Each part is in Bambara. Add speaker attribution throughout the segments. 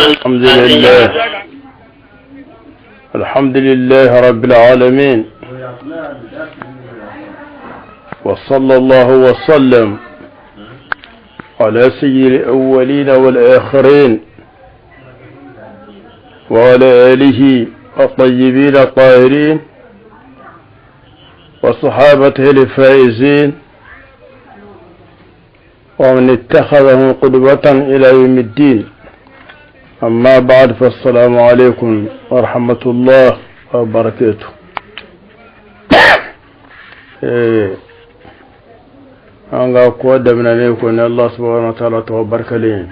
Speaker 1: الحمد لله الحمد لله رب العالمين وصلى الله وسلم على سيد الأولين والآخرين وعلى آله الطيبين الطاهرين وصحابته الفائزين ومن اتخذهم قدوة إلى يوم الدين. أما بعد، فالسلام عليكم ورحمة الله وبركاته. An ka ko daminɛnen ko ni Allah subhanahu wa ta'ala tɔgɔ barikalen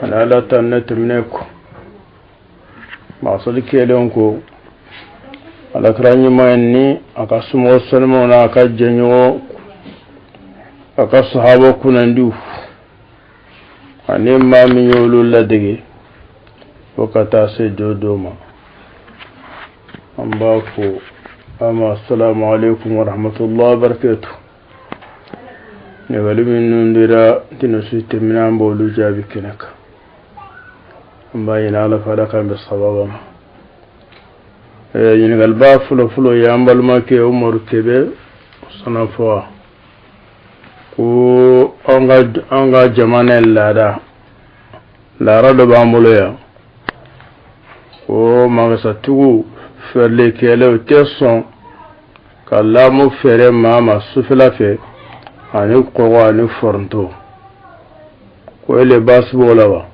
Speaker 1: ani Ala ta ne tɛmɛnen kɔ masali kɛlen ko alakira ɲuman ni a ka somɔgɔ sanumaw n'a ka jɛɲɔgɔn a ka sahaba kunnandiw ani maa min y'olu ladege fo ka taa se jɔ don ma, an b'a fɔ ama assalamu alaikum wa rahmatullahi wa barakatuh. Ɲininkali minnu dira tɛnɛsu tɛmɛnen, an b'olu jaabi kɛnɛ kan. An b'a ɲini Ala fɛ, Ala k'an bɛn sababa ma. Ɲininkaliba fɔlɔ fɔlɔ ye an balimakɛ Umaru Kebe Sanafɔ ko an ka jamana laada laada dɔ b'an bolo yan ko magasatigiw fɛɛrɛlikɛlaw tɛ sɔn ka laamu feere maa ma sufɛla fɛ ani kɔgɔ ani foronto, ko ele baasi b'o la wa?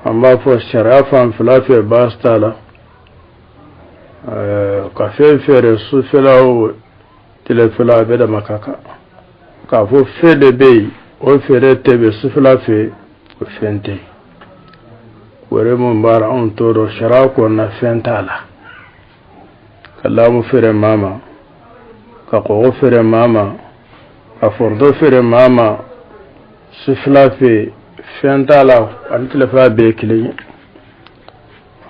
Speaker 1: An b'a fɔ sariya fanfɛla fɛ, baasi t'a la ka fɛn feere sufɛla o tilefɛla, a bɛɛ dama ka kan. K'a fɔ fɛn de bɛ yen, o feere tɛ bɛn sufɛla fɛ, o fɛn tɛ yen. Wɛrɛ mun b'a la, anw t'o dɔn. Sariya kɔnɔna fɛn t'a la ka laamu feere maa ma, ka kɔgɔ feere maa ma, ka foronto feere maa ma sufɛla fɛ, fɛn t'a la. Ani tilefɛla bɛɛ ye kelen ye.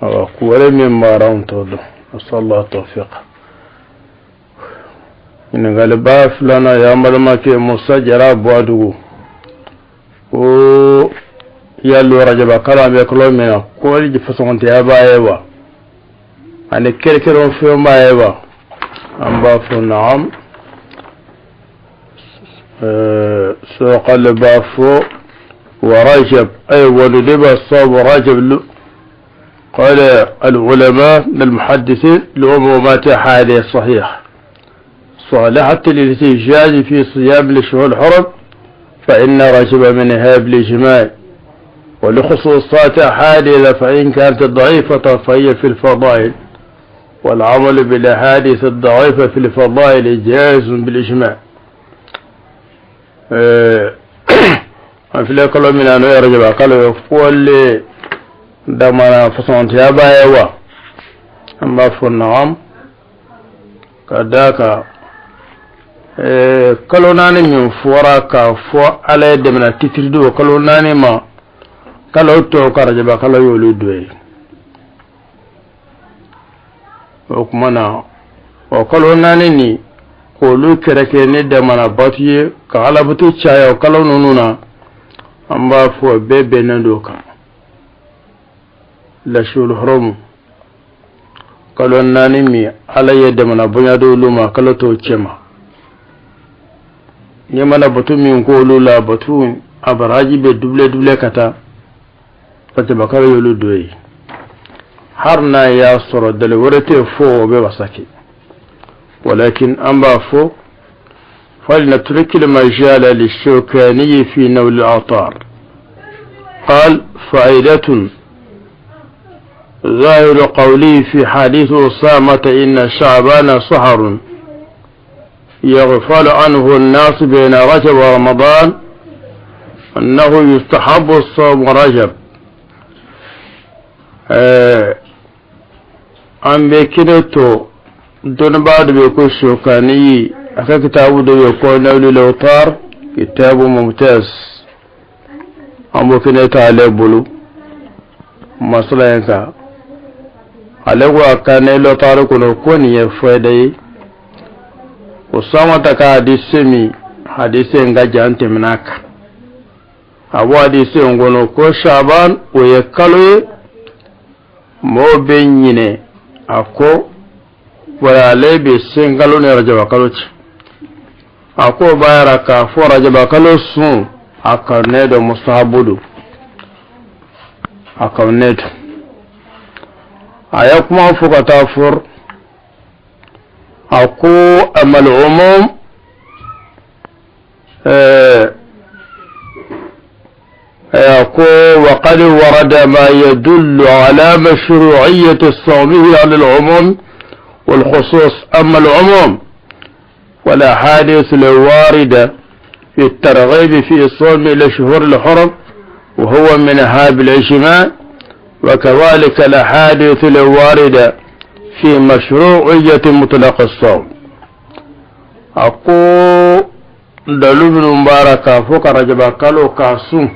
Speaker 1: Awa, ko wɛrɛ min b'a la, anw t'o dɔn. Nasallahu tawfiq. Ɲininkaliba filanan y'an balimakɛ Musa Jara Buwadugu ko yalo rajaba kalo an bɛ kalo min na, ko fasɔgɔntɛya b'a ye wa, ani kɛrɛkɛrɛn fɛn b'a ye wa? An b'a fɔ naam. سوق بافو ورجب أي وندب الصوم رجب. قال العلماء المحدثين لعمومات حالة الصحيح صالحة للاحتجاج في صيام الشهور الحرم، فإن رجب منها بالإجماع، ولخصوصات حالة فإن كانت ضعيفة فهي في الفضائل، والعمل بالأحاديث الضعيفة في الفضائل جائز بالإجماع. An filɛ kalo min na, n'o ye rajaba kalo ye, fɔli damana fasɔntiya b'a ye wa? An b'a fɔ naam, ka d'a kan kalo 4 min fɔra k'a fɔ Ala ye dɛmɛna titiri di o kalo 4 ma, kalo tɔw ka rajaba kalo y'olu dɔ ye. O tuma na, o kalo 4 nin, k'olu kɛrɛkɛ ni damana batu ye ka alabato caya o kalo ninnu na, an b'a fɔ bɛɛ bɛnnen don kan. Lashul horomu kalo 4 min Ala ye damana bonya d'olu ma kalo tɔw cɛma, n'i mana batu min k'olu la, batu a baraji bɛ dubile dubile ka taa. Rajaba kalo y'olu dɔ ye. Har n'a y'a sɔrɔ dali wɛrɛ tɛ fɔ, o bɛ wasa kɛ. ولكن أما فو فلنترك المجال للشوكاني في نول الأوطار. قال: فائدة ظاهر قوله في حديث أسامة إن شعبان سحر يغفل عنه الناس بين رجب ورمضان أنه يستحب الصوم رجب. An bɛ kelen to dɔnnibaa dɔ bɛ ko Sokani, a ka kitabu dɔ bɛ ko Naylul Awtar, kitabu mumtaz, an b'o kelen ta ale bolo masala in kan. Ale ko a ka Naylul Awtar kɔnɔ ko nin ye fayida ye. Usama ta ka hadise min, hadise in ka jan, tɛmɛna a kan. A b'o hadise in kɔnɔ ko Shaban o ye kalo ye, mɔgɔw bɛ ɲinɛ a kɔ, wala ale bɛ sunkalo ni rajaba kalo cɛ. A ko b'a yira k'a fɔ rajaba kalo sun a kanunen don, mustahabu don, a kanunen don. A ye kuma fɔ ka taa fɔ, a ko amal umum وقد ورد ما يدل على مشروعية صومه على العموم والخصوص. أما العموم والأحاديث الواردة في الترغيب في الصوم إلى شهور الحرم وهو منها بالإجماع، وكذلك الأحاديث الواردة في مشروعية مطلق الصوم. أقول dalu minnu b'a la k'a fɔ ka rajaba kalo k'a sun,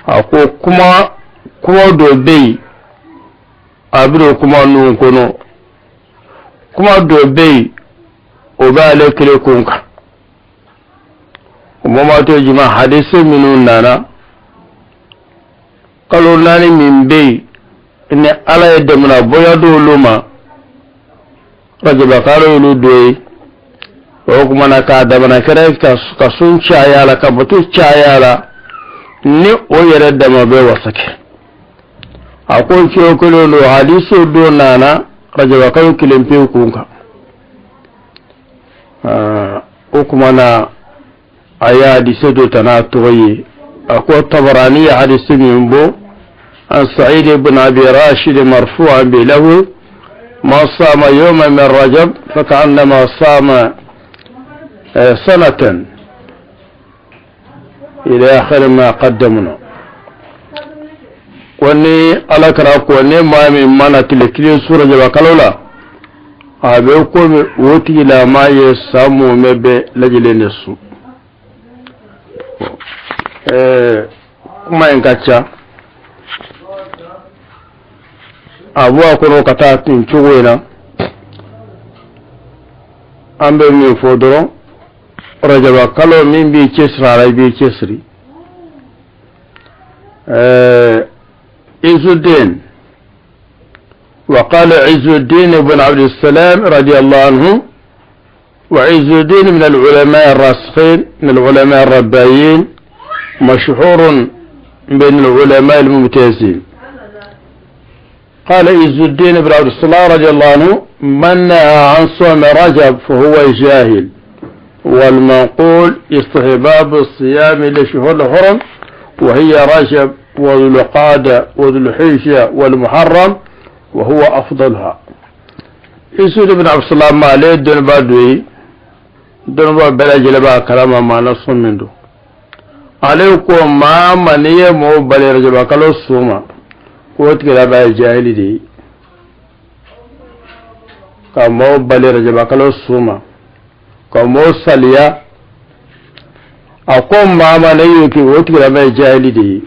Speaker 1: a ko kuma kuma dɔ bɛ yen, a bɛ don kuma ninnu kɔnɔ. Kuma dɔ bɛ yen, o b'ale kelen kun kan. O ma to juma hadise minnu nana kalo 4 min bɛ yen ni Ala ye dɛmɛna bonya d'olu ma, rajaba kalo y'olu dɔ ye. O kuma na k'a damana kɛrɛ ka sun caya la, ka bato caya la, ni o yɛrɛ dama bɛ wasa kɛ. A ko cogo kelen don, hadiso dɔ nana rajaba kalo kelen pewu kun kan. O kuma na a ye hadise dɔ ta n'a tɔgɔ ye. A ko Tabarani ye hadise min bɔ an Sa'id ibn Abi Rashid marfu'an bi lahu: ما صام يوما من رجب فكأنما صام سنة، إلى آخر ما قدمنا. Ko ni Ala kɛra ko ni maa min mana tile kelen sun rajaba kalo la, a bɛ komi o tigilama ye san mumɛ bɛɛ lajɛlen de sun. Kuma in ka ca, a bɔ a kɔnɔ ka taa nin cogo in na. An bɛ min fɔ dɔrɔn, rajaba kalo min b'i cɛsiri a la, i b'i cɛsiri. Izuddin وقال عز الدين بن عبد السلام رضي الله عنه، وعز الدين من العلماء الراسخين، من العلماء الربانيين، مشهور بين العلماء الممتازين. قال عز الدين بن عبد السلام رضي الله عنه: من نهى عن صوم رجب فهو جاهل. والمنقول استحباب الصيام لشهور الحرم، وهي رجب وذو القعدة وذو الحجة والمحرم، وهو أفضلها. عز بن عبد السلام ma ale ye dɔnnibaa dɔ ye, dɔnnibaa bɛɛ lajɛlen b'a kalama maa na sun min don. Ale ko maa ma n'i ye mɔgɔw bali rajaba kalo sun ma, k'o tigilama ye jahili de ye. Ka mɔgɔw bali rajaba kalo sun ma, ka mɔgɔw saliya, a ko maa ma ne y'o kɛ, o tigilama ye jahili de ye.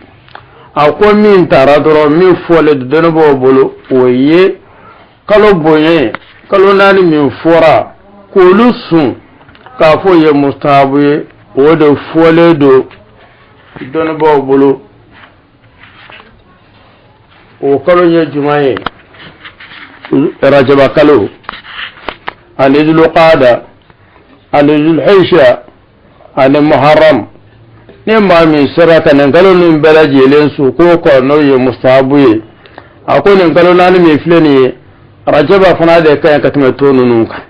Speaker 1: A ko min taara dɔrɔn, min fɔlen don dɔnnibaaw bolo, o ye kalo bonya ye, kalo 4 min fɔra k'olu sun, k'a fɔ o ye mustahabu ye, o de fɔlen don dɔnnibaaw bolo. O kalo ye jumɛn ye? Rajaba kalo ani Zulqaada ani Zulhijja ani Muharram. Ni maa min sera ka nin kalo ninnu bɛɛ lajɛlen sun, k'o kɔ n'o ye mustahabu ye. A ko nin kalo 4 min filɛ nin ye, rajaba fana de ka ɲi ka tɛmɛ tɔ ninnu kan.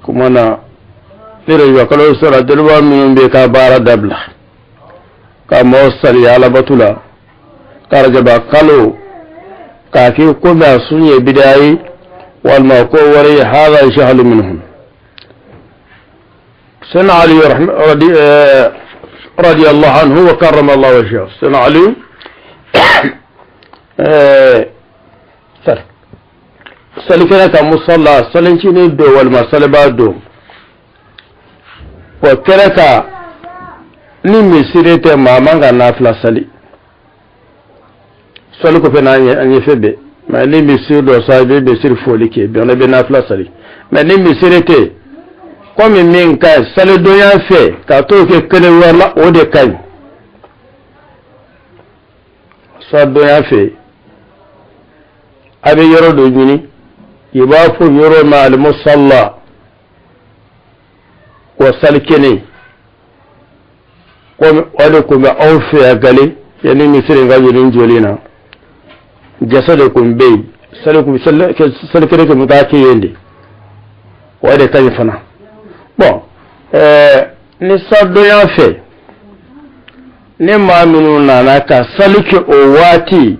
Speaker 1: Kuma na ni rajaba kalo sera, dɔnnibaa minnu bɛ ka baara dabila. Ka mɔɔ saliya alabatu la ka rajaba kalo k'a kɛ komi a sun ye bidaya ye walima ko wɛrɛ ye hada jahlu minhum. Sena Ali radiyallahu anhu wa karrama Allah wajhahu. Sena Ali salikɛnɛ ka musalla salincinin don walima saliba don o kɛnɛ kan ni misiri tɛ maa man ka nafila sali sali kɔfɛ n'a ɲɛfɛ bɛɛ mɛ ni misiri dɔ sa i bɛ misiri foli kɛ bɛn i bɛ nafila sali mɛ ni misiri tɛ komi min ka ɲi salidonya fɛ ka t'o kɛ kɛnɛ wɛrɛ la o de ka ɲi salidonya fɛ a bɛ yɔrɔ dɔ ɲini i b'a fɔ yɔrɔ ma alimusalla wa salikɛnɛ komi o de tun bɛ aw fɛ yan gale yanni misiri in ka jɔ jɔli na jasa de tun bɛ yen salikɛnɛ tun bɛ taa kɛ yen de o de ka ɲi fana bɔn ni salidonya fɛ ni maa minnu nana ka sali kɛ o waati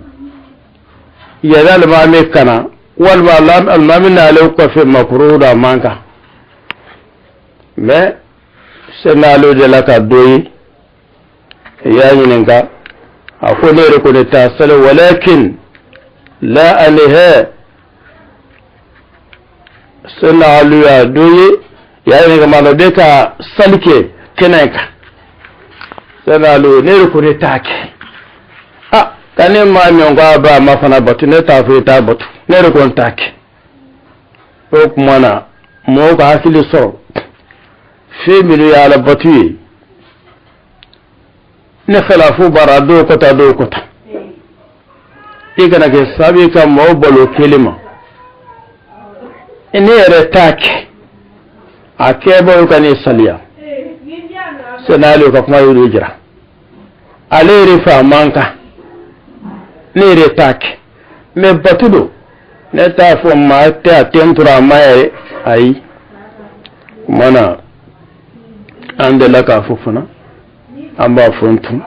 Speaker 1: yanni alimami ka na walima alimami nalen kɔfɛ makuru da man kan mɛ sɛnɛ de la ka dɔ ye i y'a ɲininka a ko ne yɛrɛ kɔni t'a sali walakin la anha sɛnɛ alu y'a dɔ ye y'a ɲininka maa dɔ bɛ ka sali kɛ kɛnɛ kan sɛnɛ alu ne yɛrɛ kɔni t'a kɛ a ka ne maa min ko a b'a ma fana bato ne t'a fɔ i t'a bato ne yɛrɛ kɔni t'a kɛ o tuma na mɔgɔw ka hakili sɔrɔ fɛn minnu ye ala bato ye ne khilafu bara dɔw kɔta dɔw kɔta i kana kɛ sababu ye ka mɔgɔw balo kelen ma ne yɛrɛ t'a kɛ a kɛbaaw ka ne saliya sɛnɛ ka kuma y'olu jira ale yɛrɛ fa man kan ne yɛrɛ t'a kɛ mɛ bato don ne t'a fɔ maa tɛ a tɛ n tora a ma yɛrɛ ayi kuma na an delila k'a fɔ fana an b'a fɔ n tun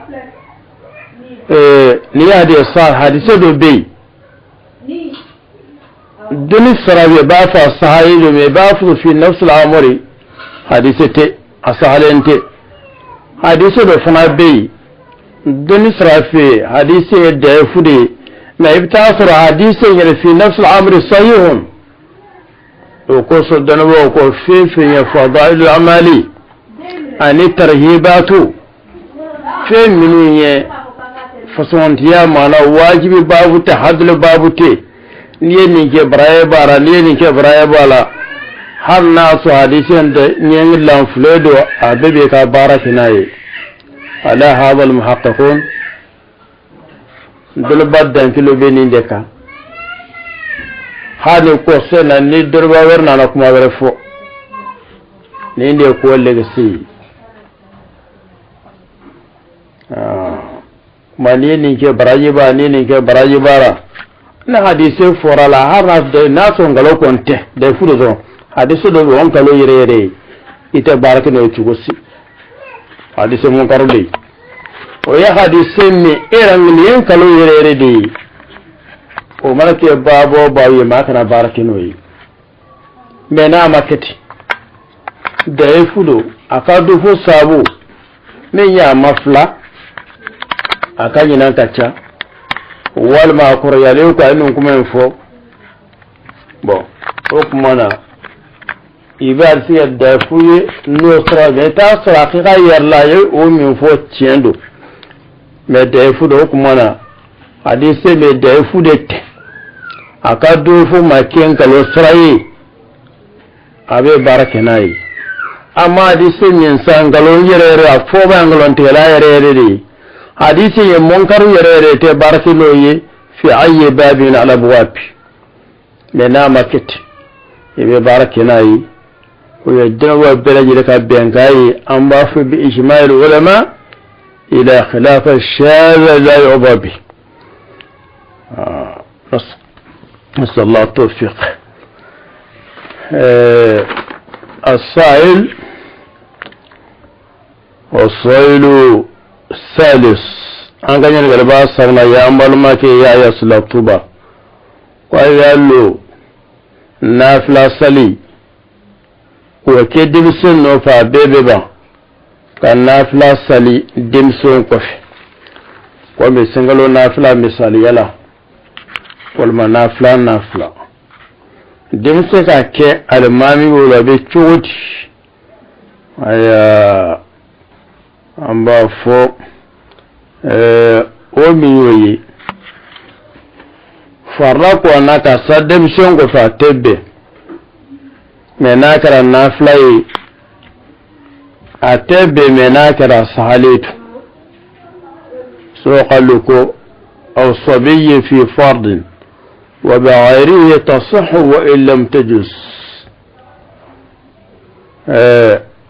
Speaker 1: n'i y'a de sa hadise dɔ bɛ yen dɔnni sara bɛ b'a fɔ a sahalen don mɛ i b'a fɔ fi nafsul amri hadise tɛ a sahalen tɛ hadise dɔ fana bɛ yen dɔnni sara fɛ hadise ye dayifu de ye mɛ i bɛ taa sɔrɔ hadise yɛrɛ fi nafsul amri sahihun o kosɔn dɔnnibaaw ko fɛn fɛn ye fadailul amali ani tarhibatu fɛn minnu ye fasɔntiya maana wajibi baabu tɛ hadulu baabu tɛ n'i ye nin kɛ baraya b'a la n'i ye nin kɛ baraya b'a la hali n'a sɔrɔ hadisi in tɛ ɲɛ lanfile don a bɛɛ b'i ka baara kɛ n'a ye ala hadal muhaqqaqun dɔnniba dankilo bɛ nin de kan hali kɔsɛ na ni dɔnniba wɛrɛ nana kuma wɛrɛ fɔ nin de ye ko legesi ye kuma n'i ye nin kɛ baraji b'a n'i ye nin kɛ baraji b'a la ni hadise fɔra la hali n'a sɔrɔ nkalon kɔni tɛ dayifu de dɔrɔn hadise dɔ bɛ yen o nkalon yɛrɛ yɛrɛ ye i tɛ baara kɛ n'o ye cogo si hadise munkaru de ye o ye hadise min e yɛrɛ nin ye nkalon yɛrɛ yɛrɛ de ye o mana kɛ baabu o baabu ye maa kana baara kɛ n'o ye mɛ n'a ma kɛ ten dayifu don a ka dɔ fo saabu min ye a ma fila a ka ɲinan ka ca walima a kɔrɔyalen ko a ye nin kuma in fɔ bɔn o tuma na i b'a se ka dayifu ye n'o sɔrɔ mɛ i t'a sɔrɔ a k'i ka yɛrɛ la a ye o min fɔ tiɲɛ don mɛ dayifu don o tuma na hadise bɛ dayifu de tɛ a ka dɔ fo ma kɛ nkalon sira ye a bɛ baara kɛ n'a ye a ma hadise min san nkalon yɛrɛ yɛrɛ a fɔ bɛ nkalontigɛla yɛrɛ yɛrɛ de ye hadise ye mɔnkaru yɛrɛ yɛrɛ tɛ baara kɛ n'o ye fi ayi babin ala abwabi mɛ n'a ma kɛ ten i bɛ baara kɛ n'a ye o ye dɔnnibaaw bɛɛ lajɛlen ka bɛnkan ye an b'a fɔ bi ijma'il ulama ila khilafa shadh la yu'ba bi نسأل الله التوفيق. السائل والسائل salis, an ka ɲininkaliba sabanan ye an balimakɛ Yaya Sila Tuba ko a y'a lo nafila sali k'o kɛ denmisɛn nɔfɛ, a bɛɛ bɛ ban ka nafila sali denmisɛnw kɔfɛ, komi sunkalo nafila misaliya la, walima nafila denmisɛn ka kɛ alimami bolo, a bɛ cogo di? Aya, an b'a fɔ o min y'o ye, farila kɔnna ka sa denmisɛn kɔfɛ, a tɛ bɛn, mɛ n'a kɛra nafila ye, a tɛ bɛn, mɛ n'a kɛra sahalen to sɔkalu ko aw sabiyi fi fardin wa bighayrihi tasihhu wa in lam tajuz.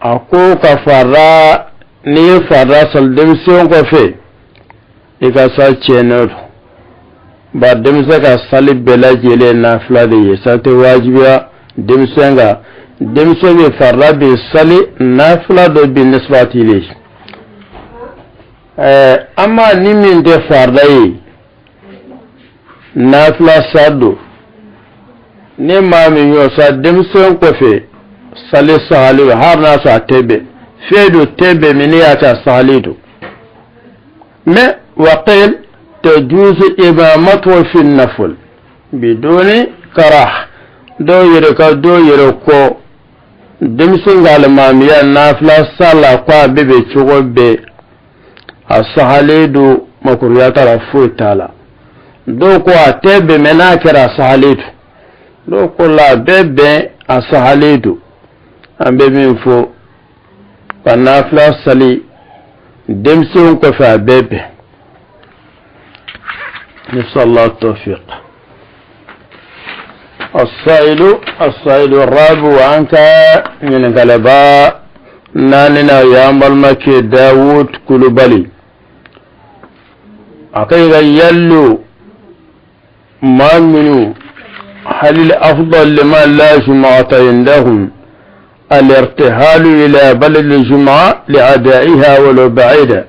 Speaker 1: A ko ka farila, n'i ye farila sali denmisɛn kɔfɛ, i ka sa tiɲɛnen don, ba denmisɛn ka sali bɛɛ lajɛlen nafila de ye, sa tɛ wajibiya denmisɛn kan. Denmisɛn bɛ farila bɛ sali, nafila dɔ bɛ nisbati le. Amma ni min tɛ farila ye, nafila sa don, ni maa min y'o sa denmisɛn kɔfɛ, sali sahali, hali n'a sɔrɔ a tɛ bɛn, fɛn do tɛ bɛn, min ne y'a kɛ sahali don. Mais waqil tajuzu imamatu fi nafl biduni karah. Dɔw yɛrɛ ka dɔw yɛrɛ kɔ denmisɛn ka alimamiya nafila sa la, ko a bɛ bɛn cogo bɛɛ, a sahalen don, makuruya t'a la, foyi t'a la. Dɔw ko a tɛ bɛn, mɛ n'a kɛra a sahalen don. Dɔw ko la a bɛ bɛn, a sahalen don. An bɛ min fɔ, ka nafila sali denmisɛnw kɔfɛ, a bɛ bɛn. Nasallahu tawfiq. Asailu rabu, an ka ɲininkaliba naaninan y'an balimakɛ Dawud Kulubali. A ka ka yallo maa minnu halil afdal liman la jumu'ata indahum الارتحال إلى بلد الجمعة لأدائها ولو بعيدة؟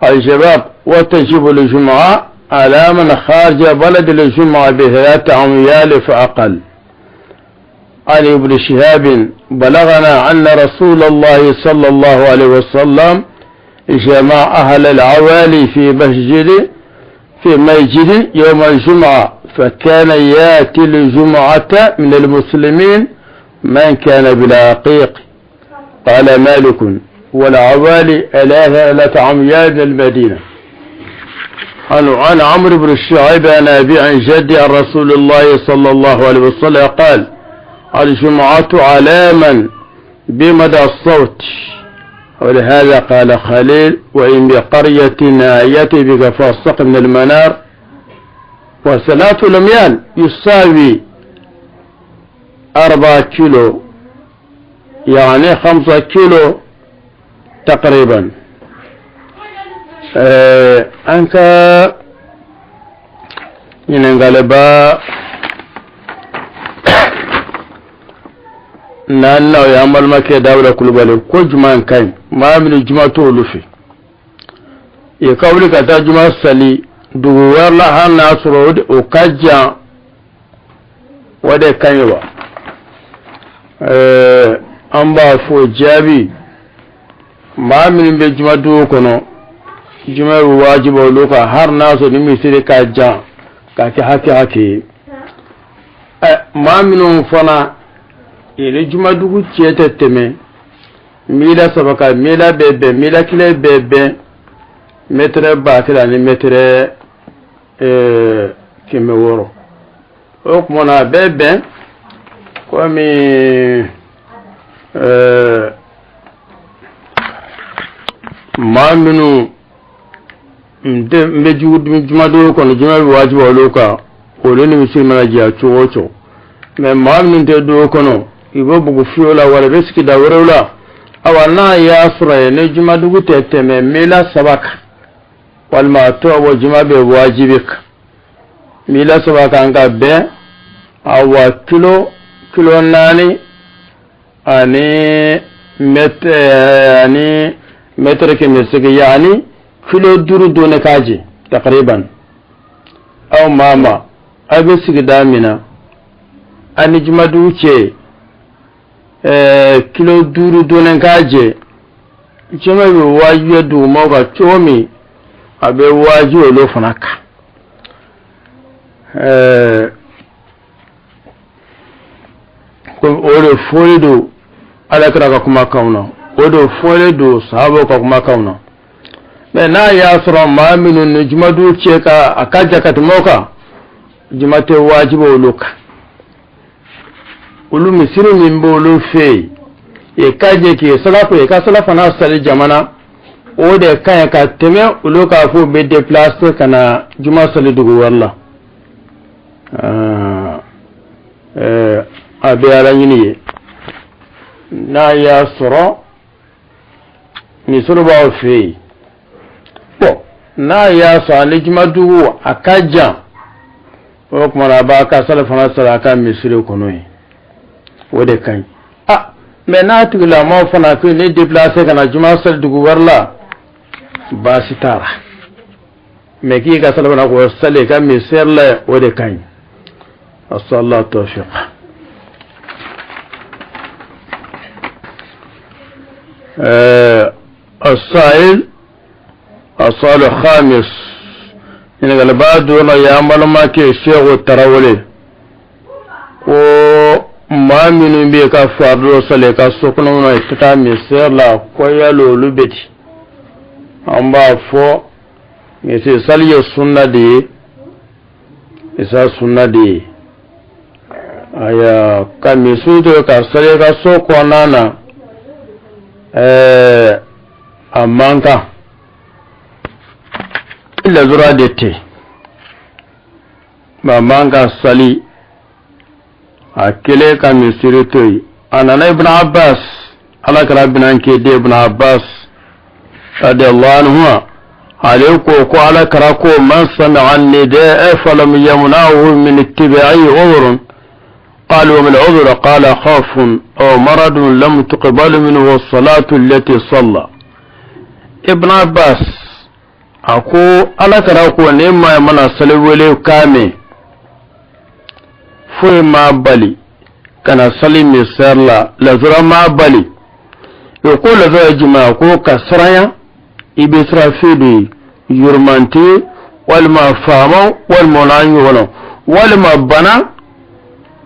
Speaker 1: الجواب: وتجب الجمعة على من خارج بلد الجمعة ب3 أميال فأقل. عن ابن شهاب: بلغنا أن رسول الله صلى الله عليه وسلم جمع أهل العوالي في مسجد يوم الجمعة، فكان يأتي الجمعة من المسلمين من كان بالعقيق. قال مالك: والعوالي 3 أميال من المدينة. عن عمرو بن الشعيب عن أبيه عن جده عن رسول الله صلى الله عليه وسلم قال: الجمعة على من بمدى الصوت. ولهذا قال خليل: وإن بقرية نائية بفرسخ من المنار. و3 الأميال يساوي 4 كيلو، يعني 5 كيلو تقريبا. An ka ɲininkaliba naaninan, o y'an balimakɛ Dawuda Kulubali ko juma ka ɲi maa minnu juma t'olu fɛ i ka wuli ka taa juma sali dugu wɛrɛ la, hali n'a sɔrɔ o ka jan, o de ka ɲi wa? An b'a fɔ jaabi, maa minnu bɛ juma dugu kɔnɔ, juma bɛ wajibi olu kan, hali n'a sɔrɔ ni misiri ka jan k'a kɛ hakɛ hakɛ ye. Maa minnu fana ni jumadugu cɛ tɛ tɛmɛ mila 3 kan, mila bɛ bɛn, mila kelen bɛ bɛn mɛtɛrɛ 1000 ani mɛtɛrɛ 600, o tuma na a bɛ bɛn komi maa minnu n bɛ jumadugu kɔnɔ, juma bɛ wajibi olu kan, olu ni misiri mana janya cogo o cogo. Mɛ maa minnu tɛ dugu kɔnɔ, i bɛ bugu fiyew la wala i bɛ sigida wɛrɛw la, awa n'a y'a sɔrɔ yen ni jumadugu tɛ tɛmɛ mila 3 kan walima a tɔ bɔ, juma bɛ wajibi kan mila 3 kan ka bɛn awa kilo 4 ani mɛtɛ ani Mɛtɛrɛ 800, yaani kilo 5 dɔɔni k'a jɛ takriban. Aw maa ma aw bɛ sigida min na, a ni jumadugu cɛ kilo 5 dɔɔni k'a jɛ, jama bɛ wajibiya dugumaw kan cogo min, a bɛ wajibi olu fana kan. O de fɔlen don Ala kira ka kumakanw na, o de fɔlen don sahabaw ka kumakanw na. Mɛ n'a y'a sɔrɔ maa minnu ni jumadugu cɛ ka a ka jan ka tɛmɛ o kan, juma tɛ wajibi olu kan. Olu misiri min b'olu fɛ yen, i ka jɛ k'i sala ko i ka salafana sali jamana, o de ka ɲi ka tɛmɛ olu k'a fɔ u bɛ déplacer ka na juma sali dugu wɛrɛ la. A bɛ ala ɲini ye, n'a y'a sɔrɔ misiri b'aw fɛ yen. Bon, n'a y'a sɔrɔ ani jumadugu a ka jan, o tuma na a b'a ka salafana sali a ka misiri kɔnɔ yen, o de ka ɲi. Ah, mɛ n'a tigilamɔgɔ fana ko ne déplacer ka na juma sali dugu wɛrɛ la, baasi t'a la. Mɛ k'i ka salafana k'o sali i ka misiri la, o de ka ɲi. Asallahu tawfiq. السائل السؤال الخامس، ɲininkaliba donna y'an balimakɛ Seku Tarawele ko maa minnu bɛ ka farilo sali ka so kɔnɔ na, i tɛ taa misiri la, ko yali olu bɛ di? An b'a fɔ misiri sali ye sunna de ye, isa sunna de ye. Aya, ka misiri to ka sali ka so kɔnɔna na, a man kan, ladura de tɛ ba man ka sali a kelen ka misiri to yen. A nana Ibn Abbas, Ala kɛra binankɛ den Ibn Abbas radiyallahu anhuma, ale ko ko Ala kɛra ko: man sami'a nidaa falam yamna'hu min ittiba'i udhrun. قالوا: وما العذر؟ قال: خوف أو مرض، لم تقبل منه الصلاة التي صلى. Ibn Abbas a ko Ala kɛra ko ni maa mana sali wele kan mɛn, foyi m'a bali ka na sali misɛri la, lasura m'a bali. O ko lasura ye jumɛn ye? Ko ka siranya, i bɛ siran fɛn dɔ ye, yurumante walima faamaw walima o n'a ɲɔgɔnnaw walima bana.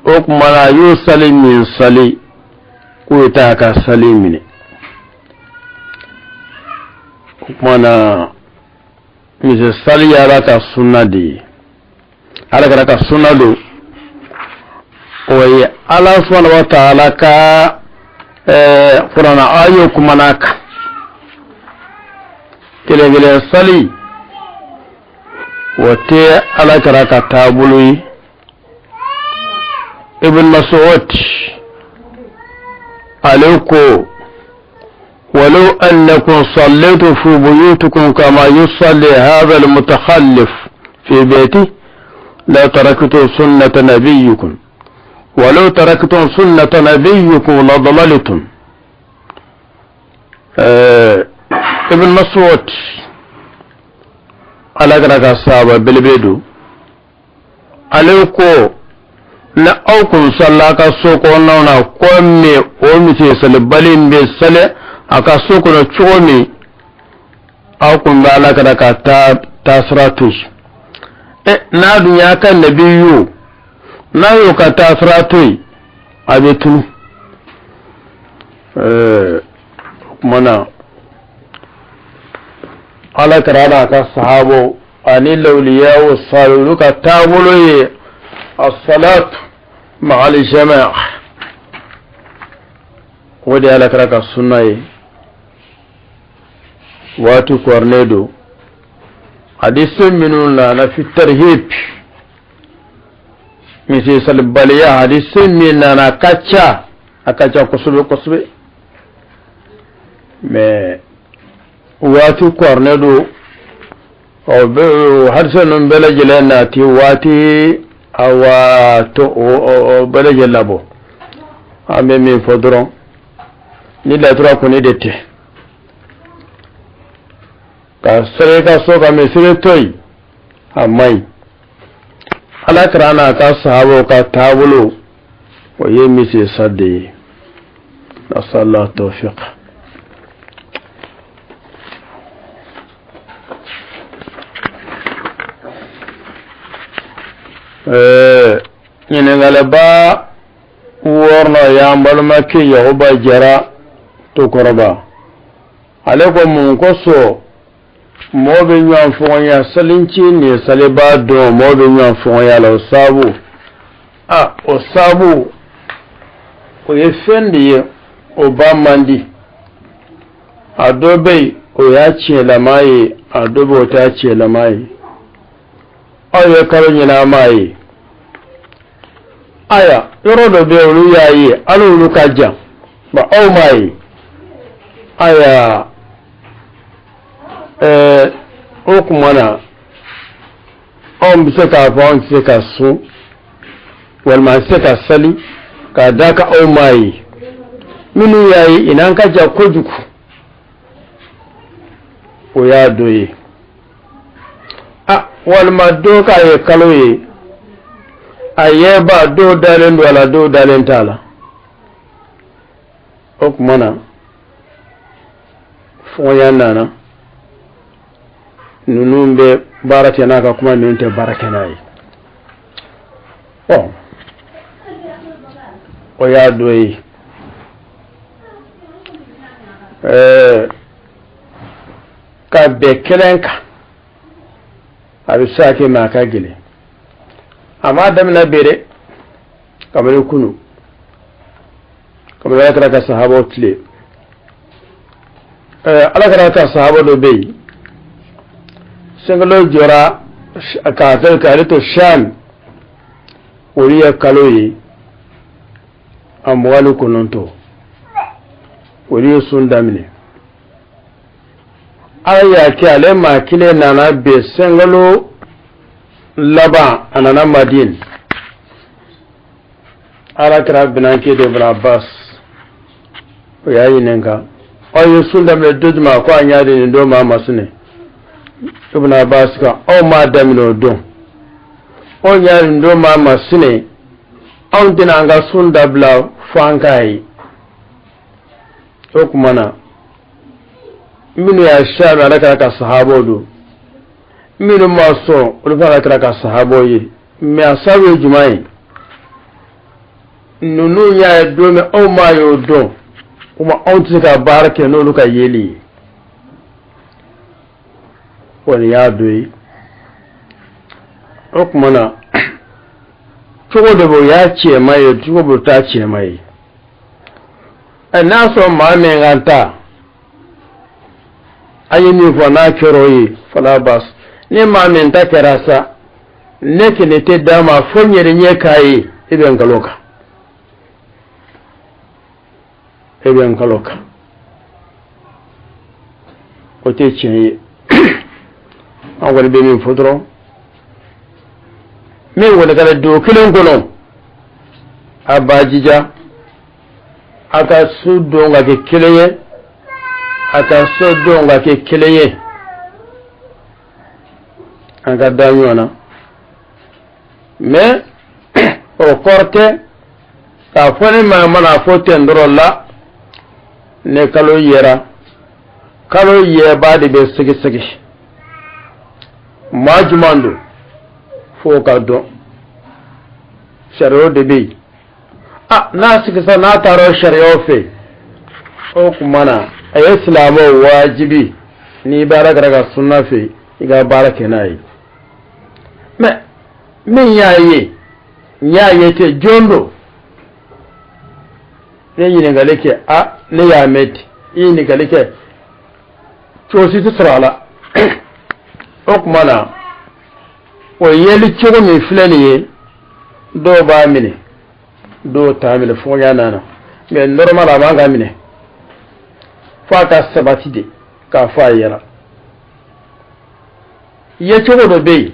Speaker 1: O tuma na a y'o sali min sali, k'o t'a ka sali minɛ. O tuma na misi sali ye Ala ka sunna de ye, Ala kɛra ka sunna don. O ye Ala subhanahu wa ta'ala ka kurana ayo kumana kan. Kelen kelen sali, o tɛ Ala kɛra ka taabolo ye. Ibn Mas'ud ale ko: ولو أنكم صليتم في بيوتكم كما يصلي هذا المتخلف في بيته لتركتم سنة نبيكم، ولو تركتم سنة نبيكم لضللتم. Ibn Mas'ud, Ala kɛra ka sahaba belebele don, ale ko ni aw kun salila ka so kɔnɔnaw na komi o misi salibali in bɛ sali a ka so kɔnɔ cogo min, aw kun bɛ Ala kɛra ka taa taasira to yen. Ɛ, n'a dun y'a ka nabi y'o n'a y'o ka taasira to yen, a bɛ tunu. O tuma na Ala kɛra n'a ka sahabaw ani lawuliyaw sali, olu ka taabolo ye as-salatu ma'al jama'a. O de ye Ala kɛra ka sunna ye. Waati kɔrɔlen don, hadisi minnu nana fi tarhib, misi salibaliya, hadisi min nana a ka ca, a ka ca kosɛbɛ kosɛbɛ. Mɛ waati kɔrɔlen don, o bɛ hadisi ninnu bɛɛ lajɛlen nati waati awa to o bɛɛ lajɛlen labɔ. An bɛ min fɔ dɔrɔn, ni latura kɔni de tɛ. Ka sali i ka so ka misiri to yen, a man ɲi. Ala kira n'a ka sahabaw ka taabolo, o ye misiri sa de ye. Nasallahu tawfiq. Ɲininkaliba wɔɔrɔnan y'an balimakɛ Yakuba Jara Tokɔrɔba. Ale ko mun kosɔn mɔgɔ bɛ ɲɔgɔn fɔgɔnya salinci ni saliba don, mɔgɔ bɛ ɲɔgɔn fɔgɔnya la? O sabu, a o sabu o ye fɛn de ye, o ba man di. A dɔ bɛ yen, o y'a tiɲɛlama ye, a dɔ bɛ yen, o t'a tiɲɛlama ye. Aw ye kalo ɲɛnama ye, aya yɔrɔ dɔ bɛ yen, olu y'a ye, hali olu ka jan ba, aw m'a ye. Aya, o tuma na anw bɛ se k'a fɔ anw tɛ se ka sun walima an tɛ se ka sali k'a d'a kan aw m'a ye. Minnu y'a ye, i n'an ka jan kojugu, o y'a dɔ ye. A walima dɔw k'a ye kalo ye, a yeba dɔw dalen don a la, dɔw dalen t'a la. O tuma na fɔgɔnya nana, ninnu bɛ baara kɛ n'a ka kuma, ninnu tɛ baara kɛ n'a ye. Ɔ, o y'a dɔ ye. Ka bɛn kelen kan, a bɛ se ka kɛ, mɛ a ka gɛlɛn. A m'a daminɛ bi dɛ, kabini kunu, kabini ala kira ka sahabaw tile. Ala kira ka sahaba dɔ bɛ yen, sunkalo jɔra k'a kɛ k'ale to Sham, olu ye kalo ye a 29, olu ye sun daminɛ. Ala y'a kɛ ale maa kelen nana bɛn sunkalo laban, a nana Madina. Ala kira binankɛ de Ibn Abbas, o y'a ɲininka: aw ye sun daminɛ don jumɛn? Ko an y'a di nin don ma masinɛ. Ibn Abbas kan aw m'a daminɛ o don, anw y'a nin don ma masinɛ, anw tɛna an ka sun dabila fo an k'a ye. O tuma na minnu y'a sami, ala kira ka sahabaw don. Minnu ma sɔn, olu fana ala kira ka sahabaw ye. Mɛ a sababu ye jumɛn ye? Ninnu y'a ye don min, anw m'a ye o don, kuma anw tɛ se ka baara kɛ n'olu ka yeli ye. O nin y'a dɔ ye. O tuma na cogo dɔ bɛ, o y'a cɛman ye, cogo bɛ, o t'a cɛman ye. Ɛ, n'a sɔrɔ maa min ka ta an ye min fɔ, n'a kɛra o ye, fala bas. Ni maa min ta kɛra sa, ne kelen tɛ d'a ma fo n yɛrɛ ɲɛ k'a ye, e bɛ nkalon kan, e bɛ nkalon kan, o tɛ tiɲɛ ye. An kɔni bɛ min fɔ dɔrɔn, min kɔni kɛra don kelen kɔnɔ, a b'a jija a ka su don ka kɛ kelen ye, a ka so don ka kɛ kelen ye, an ka da ɲɔgɔn na. Mɛ o kɔrɔ tɛ k'a fɔ ni maa mana fɔ ten dɔrɔn la. Ne kalo yera, kalo yɛba de bɛ sɛgɛsɛgɛ maa jumɛn don f'o ka dɔn, sariyaw de bɛ yen. A n'a sigisa, n'a taara o sariyaw fɛ, o tuma na a ye silamɛw wajibi, n'i bɛ ala kira ka sunna fɛ, i ka baara kɛ n'a ye. Mɛ min y'a ye, n y'a ye ten, jɔn don? Ne ɲininkali kɛ, a ne y'a mɛn ten, i ɲininkali kɛ, cogo si tɛ sɔrɔ a la. O tuma na o yeli cogo min filɛ nin ye, dɔw b'a minɛ, dɔw t'a minɛ, fɔgɔnya nana. Mɛ normal a man ka minɛ fo a ka sabati de k'a fɔ a yɛrɛ yecogo dɔ bɛ yen,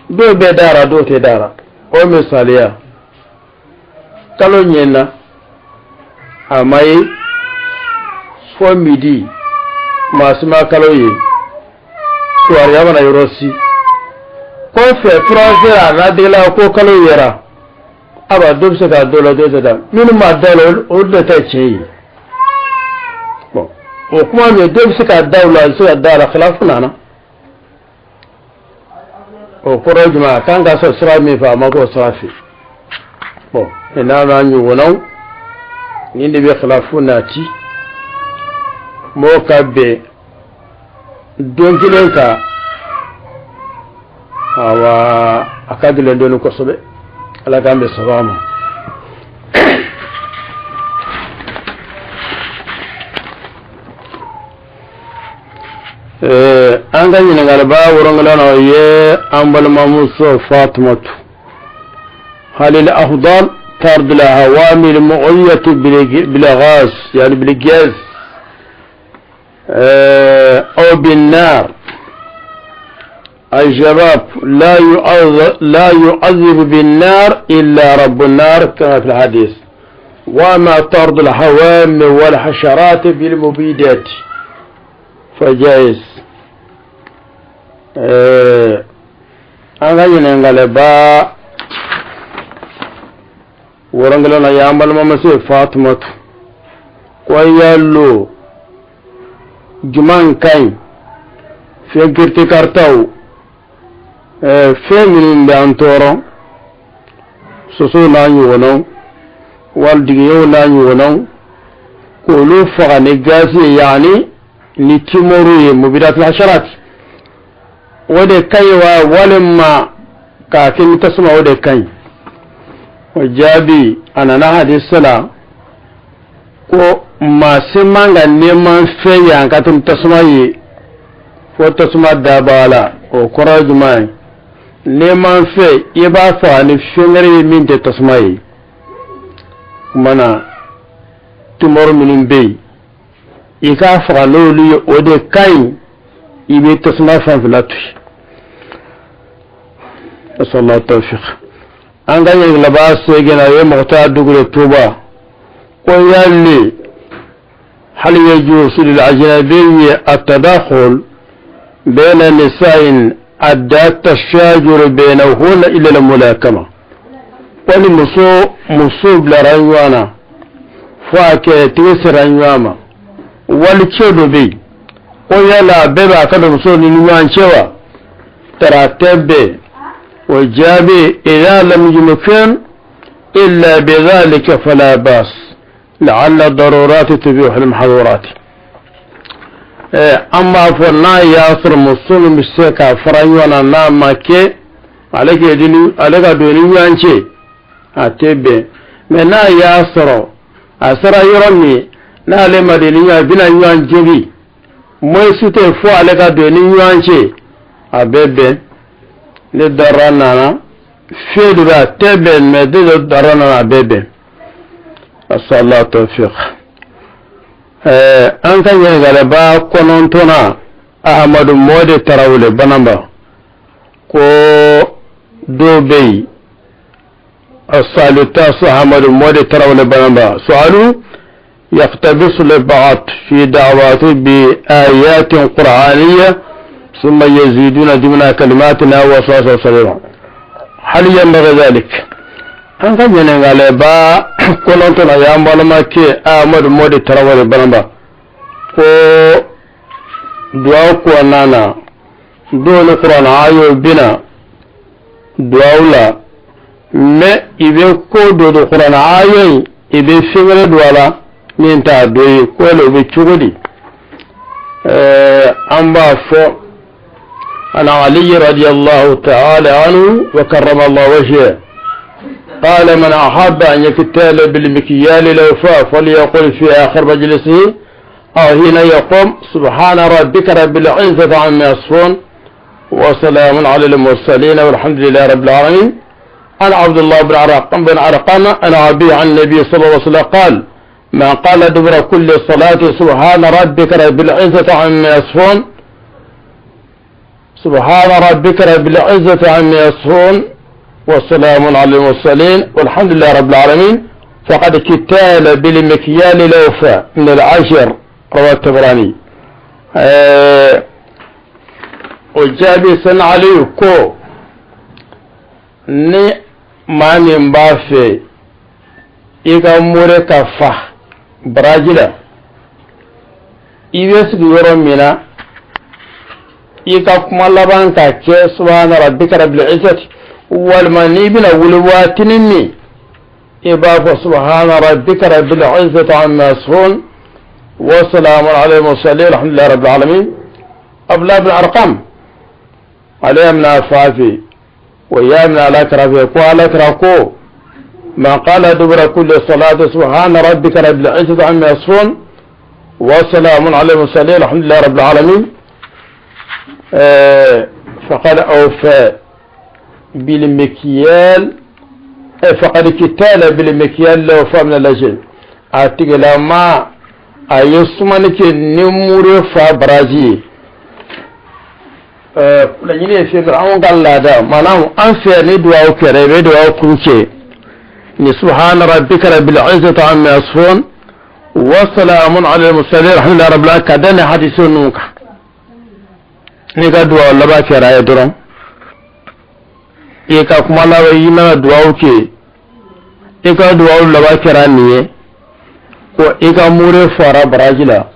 Speaker 1: dɔw bɛ dara, dɔw tɛ dara. O misaliya, kalo ɲɛna, a ma ye fo midi, maa si ma kalo ye. Kibaruya mana yɔrɔ si kɔfɛ furancɛ a ladigila ko kalo yera aba dɔ bɛ se k'a dɔ la dɔ tɛ taa minnu ma da la olu de ta tiɲɛ ye. Bon, o kuma min dɔ bɛ se k'a da o la, a bɛ se ka da la, khilafu nana. O kɔrɔ ye jumɛn? A kan ka sɔrɔ sira min fɛ, a ma k'o sira fɛ. Bon, n'a n'a ɲɔgɔnnaw nin de bɛ khilafu nati mɔgɔw ka bɛn don kelen kan. Awa, a ka gɛlɛn dɔɔni kosɛbɛ. Ala k'an bɛ saba ma. An ka ɲininkaliba wɔrɔnkelen o ye an balimamuso Fatumatu: هل الأفضل طرد الهوام المؤذية بالغاز، يعني بالغاز، أو بالنار؟ الجواب: لا يعذب بالنار إلا رب النار كما في الحديث. وما طرد الهوام والحشرات بالمبيدات فجائز. An ka ɲininkaliba wɔrɔnkelen na y'an balimamuso Fatumatu ko yalo juman ka ɲi fɛn kiritikaritaw, fɛn minnu bɛ an tɔɔrɔ, sosow n'a ɲɔgɔnnaw wali digiɲɛw n'a ɲɔgɔnnaw, k'olu faga ni gazi ye, yaani ni timoru ye, mubidatul hasharat, o de ka ɲi wa, walima k'a kɛ ni tasuma, o de ka ɲi? O jaabi, a nana hadisi la ko maa si man ka neman fɛn ye an ka tɛmɛ tasuma ye fo tasuma dabaa la. O kɔrɔ ye jumɛn ye? Neman fɛn, i b'a faga ni fɛn wɛrɛ ye min tɛ tasuma ye. Kuma na tumɔri minnu bɛ yen, i k'a faga n'olu ye, o de ka ɲi. I bɛ tasuma fanfɛla to yen. Nasallahu tawfiq. An ka ɲininkaliba segin a ye Mɔgɔta Dugure Tuba ko yali هل يجوز للأجنبي التدخل بين نساء أدى التشاجر بينهن إلى الملاكمة؟ Wali muso muso bilara ɲɔgɔn na fo a kɛlɛtigi sera ɲɔgɔn ma, wali cɛ dɔ bɛ yen, ko yala bɛɛ b'a ka don muso ni ɲɔgɔn cɛ wa, tara tɛ bɛn? O jaabi: إذا لم يمكن إلا بذلك فلا بأس، لعل الضرورات تبيح المحظورات. An b'a fɔ n'a y'a sɔrɔ muso min bɛ se ka fara ɲɔgɔn na, n'a ma kɛ ale ale ka don ni ɲɔgɔn cɛ, a tɛ bɛn. Mɛ n'a y'a sɔrɔ a sera yɔrɔ min n'ale ma don ni ɲɔgɔn, a bɛna ɲɔgɔn jogi, moyen si tɛ fo ale ka don ni ɲɔgɔn cɛ, a bɛ bɛn. Ni dara nana fɛn dɔ bɛ, a tɛ bɛn, mɛ ni dara nana, a bɛ bɛn. Asala tawfiq. An ka ɲininkaliba kɔnɔntɔnna, Ahamadu Mɔdi Tarawele Banamba, ko dɔw bɛ yen. السؤال التاسع، أحمد مودي تراولي بنبا، سؤال: يقتبس البعض في دعواته بآيات قرآنية ثم يزيدون ضمن كلماتنا وصلى الله، هل ينبغي ذلك؟ An ka ɲininkaliba kɔnɔntɔn y'an balimakɛ Ahmadu Mɔdi Tarawele Banamba ko duwawu kɔnɔna na, dɔw ni kuranɛ ayow bina duwawu la, mɛ i bɛ ko dɔ don kuranɛ ayo in, i bɛ fɛn wɛrɛ don a la min t'a dɔ ye, ko o bɛ cogo di? An b'a fɔ: عن علي رضي الله تعالى عنه وكرم الله وجهه قال: من أحب أن يكتال بالمكيال الأوفى فليقل في آخر مجلسه أو حين يقوم: سبحان ربك رب العزة عما يصفون وسلام على المرسلين والحمد لله رب العالمين. عن عبد الله بن عرقمة عن أبيه عن النبي صلى الله عليه وسلم قال: من قال دبر كل صلاة سبحان ربك رب العزة عما يصفون، سبحان ربك رب العزة عما يصفون والسلام على المرسلين والحمد لله رب العالمين، فقد كتال بالمكيال الأوفى من العشر. رواه الطبراني. O jaabi, sɛdina Aliyu ko ni maa min b'a fɛ i ka mure ka fa baraji la, i bɛ sigi yɔrɔ min na, i ka kuma laban ka kɛ subahana rabbika rabbil izzati, walima n'i bɛna wuli waatinin min, i b'a fɔ subahana rabbika rabbil izzati amma yasifun wa salamun ala al-mursalin alhamdulillahi rabbil alamin. Abdullah bin Arqam, ale y'a minɛ a fa fɛ, o y'a minɛ ala kira fɛ, ko ala kira ko: man qala dubura kulli salati subhana rabbika rabbil izzati amma yasifun wa salamun ala al-mursalin alhamdulillahi rabbil alamin faqad awfa bil mikyal, faqad kitala bil mikyal law fa min al-ajr. A tigilama a ye sumani kɛ ni mure fa baraji ye. Laɲini ye fɛn anw ka laada, maanaam an fɛ, ni duwawu kɛra, i bɛ duwawu kuncɛ ni subhana rabbika rabbil izzati amma yasifun wa salamun ala al-mursalin alhamdulillahi rabbil alamin, ka da ni hadisi ninnu kan. N'i ka duwawu laban kɛra ye dɔrɔn, i ka kuma laban, i mana duwawu kɛ, i ka duwawu laban kɛra nin ye, ko i ka mure fara baraji la.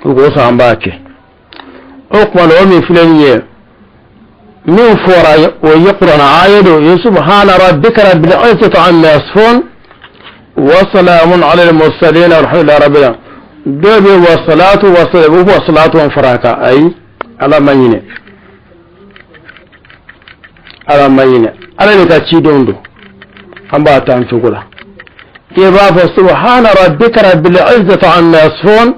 Speaker 1: O kosɔn an b'a kɛ. O tuma na, o min filɛ nin ye, min fɔra, o ye kuranɛ aya don ye: subhana rabbika rabbil izzati amma yasifun wa salamun ala al-mursalin alhamdulillahi rabbil alamin. Dɔw bɛ wa salatu wa salam, u wa salatu fara kan. Ayi, Ala ma ɲinɛ, Ala ma ɲinɛ, Ala de ka cidenw don. An b'a ta an cogo la. I b'a fɔ subhana rabbika rabbil izzati amma yasifun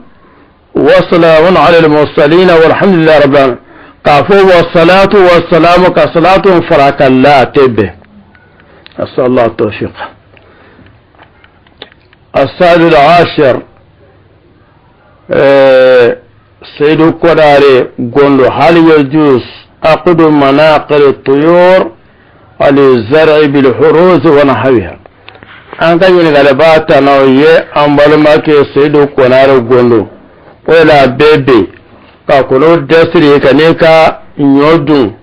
Speaker 1: wa salamun ala al-mursalin walhamdulillahi rabbil alamin. K'a fɔ wa salatu wa salamu, ka salatu fara kan, la, a tɛ bɛn. Asallahu tawfiq. السؤال العاشر، سيد كوداري قول: هل يجوز عقد مناقر الطيور للزرع بالحروز ونحوها؟ An ka ɲininkali b'a ta n'aw ye, an balimakɛ Seyidu Konare Gondo. O la bɛɛ bɛ ka kɔnɔ dɛsiri ka n'i ka ɲɔ dun,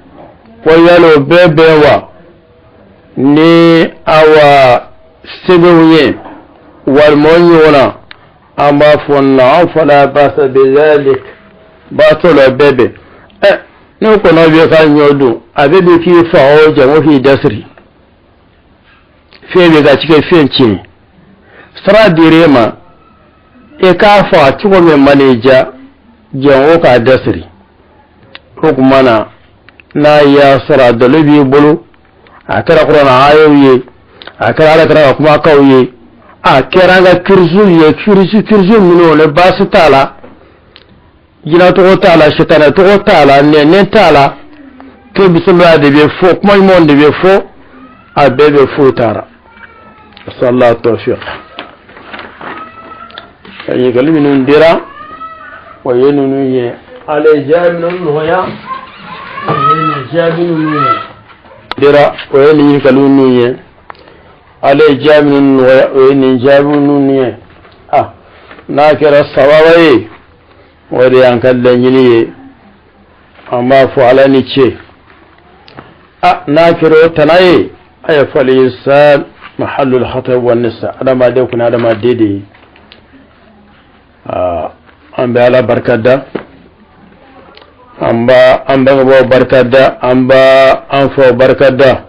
Speaker 1: ko yala o bɛɛ bɛn wa ni awa sɛbɛnw ye walima o ɲɔgɔn na? An b'a fɔ na'am, fala basa bizalik, baasi la, bɛɛ bɛn. Ɛ, n'o kɔnɔ bɛ ka ɲɔ dun, a bɛ bi k'i fa o jango k'i dɛsiri, fiɲɛ bɛ ka cikɛ fiɲɛ tiɲɛ. Sara dir'e ma, i k'a faga cogo min man'i diya, jango k'a dasiri. O tuma na, n'a y'a sɔrɔ a dalilu b'i bolo, a kɛra kuranɛ ayaw ye, a kɛra ala kɛra ka kumakanw ye, a kɛra an ka kirisiw ye, kirisi minnu ni baasi t'a la, jinɛ tɔgɔ t'a la, sitanɛ tɔgɔ t'a la, nɛnɛ t'a la, ko bisimila de bɛ fɔ, kuma ɲumanw de bɛ fɔ, a bɛɛ bɛ foyi taara. Asallahu tawfiq. Ka ɲininkali minnu dira, o ye ninnu ye. Ala ye jaabi ninnu nɔgɔya, o ye nin jaabi ninnu ye. Dira, o ye nin ɲininkali ninnu ye. Ala ye jaabi ninnu nɔgɔya, o ye nin jaabi ninnu ye. Ah, n'a kɛra sababa ye, o de y'an ka laɲini ye. An b'a fɔ Ala ni ce. Ah, n'a kɛra o tana ye, a ye fal-insan mahallul khata wa nisa, adamaden kun adamaden de ye. An bɛ Ala barika da, an b'a an bangebaaw barika da, an b'a an faw barika da,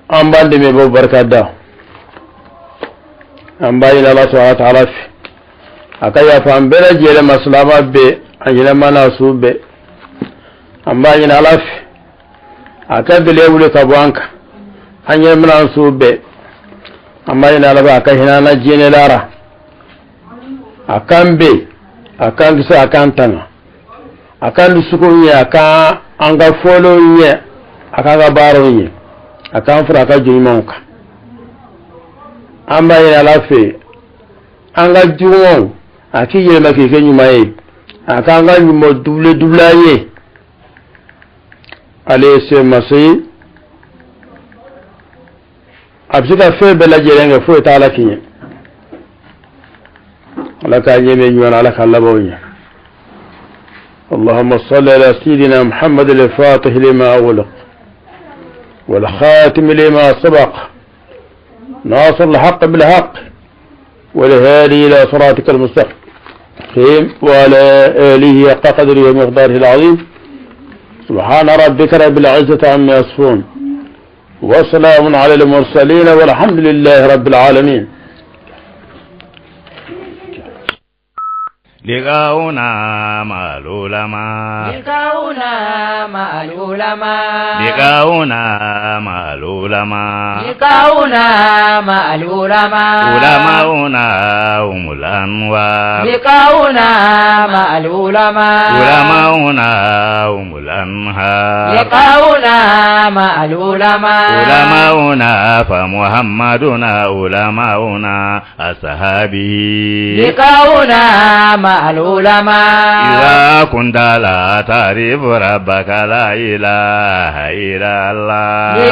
Speaker 1: an b'an dɛmɛbaaw barika da. An b'a ɲini Ala subahana wa taala fɛ, a ka yafa an bɛɛ lajɛlen ma, silama bɛɛ, a ɲɛnama n'a su bɛɛ. An b'a ɲini Ala fɛ, a ka gɛlɛya wuli ka bɔ an kan, an ɲɛmina an su bɛɛ. An b'a ɲini Ala fɛ, a ka hinɛ an na diɲɛ lara, a k'an bɛn, a k'an kisi, a k'an tanga, a k'an dusukun ɲɛ, a k'an an ka fɔlenw ɲɛ, a k'an ka baaraw ɲɛ, a k'an fara a ka jɔn ɲumanw kan. An b'a ɲini Ala fɛ, an ka jugumanw, a k'i yɛlɛma k'i kɛ ɲuman ye, a k'an ka ɲuman dubile dubile an ye. Ale ye se masa ye, a bɛ se ka fɛn bɛɛ lajɛlen kɛ, foyi t'a la k'i Ala k'a ɲɛ bɛ ɲɔgɔn na, Ala k'a labanw ɲɛ. اللهم صل على سيدنا محمد الفاتح لما أغلق والخاتم لما سبق ناصر الحق بالحق والهادي إلى صراطك المستقيم وعلى آله حق قدره ومقداره العظيم. سبحان ربك رب العزة عما يصفون وسلام على المرسلين والحمد لله رب العالمين.
Speaker 2: لقاؤنا مع العلماء،
Speaker 3: لقاؤنا مع العلماء،
Speaker 2: لقاؤنا مع العلماء،
Speaker 3: لقاؤنا مع العلماء،
Speaker 2: علماؤنا هم الأنوار،
Speaker 3: لقاؤنا مع العلماء،
Speaker 2: علماؤنا هم الأنهار،
Speaker 3: لقاؤنا مع العلماء،
Speaker 2: علماؤنا فمحمدنا علماؤنا أصحابه،
Speaker 3: لقاؤنا مع العلماء.
Speaker 2: إذا كنت لا تعرف ربك لا إله إلا الله.